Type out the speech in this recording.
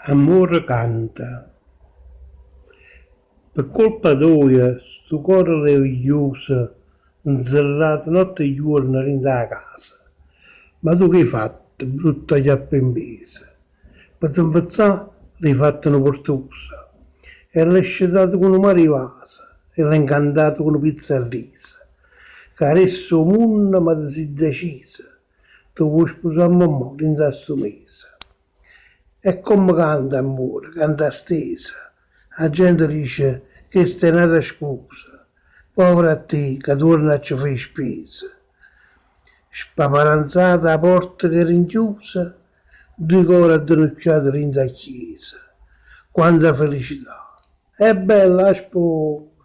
Ammore canta. Pe' colpa toja stu core l'hê chiuso, 'nzerrato notte e juorno dint' 'a casa. Ma tu che 'e fatto, brutta chiappa 'e 'mpesa? Pe' te 'nfezzà l'hê fatto nu pertuso e l'hê scetato cu nu mare 'e vase e l'hê 'ncantato cu nu pizzo a riso. Ca desse 'o munno ma te si' decisa, te vuò spusà mo mo dint' 'a stu mese. E comme canta ammore, canta stesa, 'A gente dice, chesta è n'ata scusa, povero a te ca tuorne a ce fa 'e spese. Spaparanzata 'a porta ch'era 'nchiusa, duje core addenucchiate dint' 'a chiesa. Quanta felicità! È bella 'a sposa!